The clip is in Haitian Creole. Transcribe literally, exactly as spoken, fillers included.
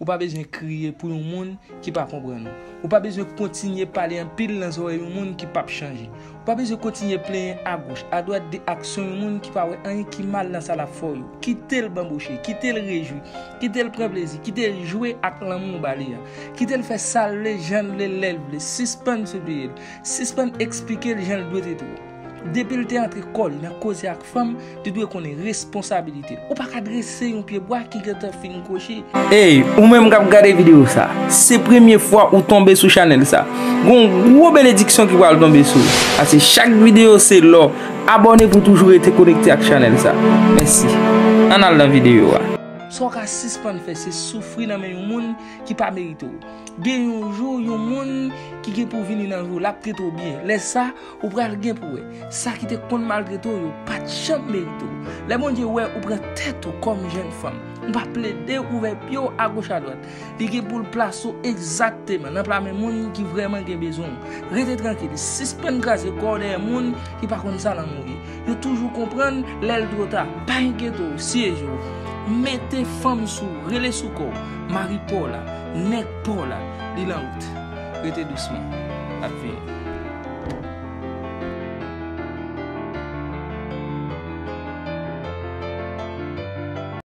Ou pa bezwen kriye pou yon moun ki pa konprann ou. Ou pa bezwen kontinye pale anpil nan zòrèy yon moun ki p ap chanje. Ou pa bezwen kontinye plenyen agoch, adwat de aksyon yon moun ki pa wè anyen ki mal nan sa l ap fè w yo. Kite l banboche, kite l rejwi, kite l pran plezi, kite l jwe ak lanmou w ba li a. Kite l fè sa l vle, jan l vle, lè l vle. Sispann sipliye l. Sispann eksplike l jan l dwe trete w. Depi l te antre kò li nan koze ak fanm, li dwe konnen responsabilite l. Ou pa ka drese yon pye bwa ki gentan fin kwochi. Ey, ou menm k ap gade videyo sa, se premye fwa ou tonbe sou chanèl sa, gon gwo benediksyon ki pral tonbe sou ou. Paske chak videyo se lò. Abòne pou toujou rete konekte ak chanèl sa. Mèsi. Ann al nan videyo a. Sa w ka sispann fè, se soufri nan men yon moun ki pa merite w. Gen yon jou, yon moun ki gen pou vini nan jou, l ap trete w byen. Lè sa, ou pral gen pou wè. Sa ki te konn maltrete w yo pa t janm merite w. Lè Bondye wè ou pran tèt ou kòm jèn fanm, ou pa plede ouvè pye w agoch adwat, li gen pou l plase w egzakteman nan pla men moun ki vrèman gen bezwen w. Rete trankil, sispann kraze kò w dèyè moun ki pa konn sa lanmou ye. Yo toujou konprann lè l twò ta. Pa enkyete w, siyeje w. Mete fanm sou w, rele sou kò w. Mari pa w la, nèg pa w la, li nan wout. Rete dousman. L ap vini.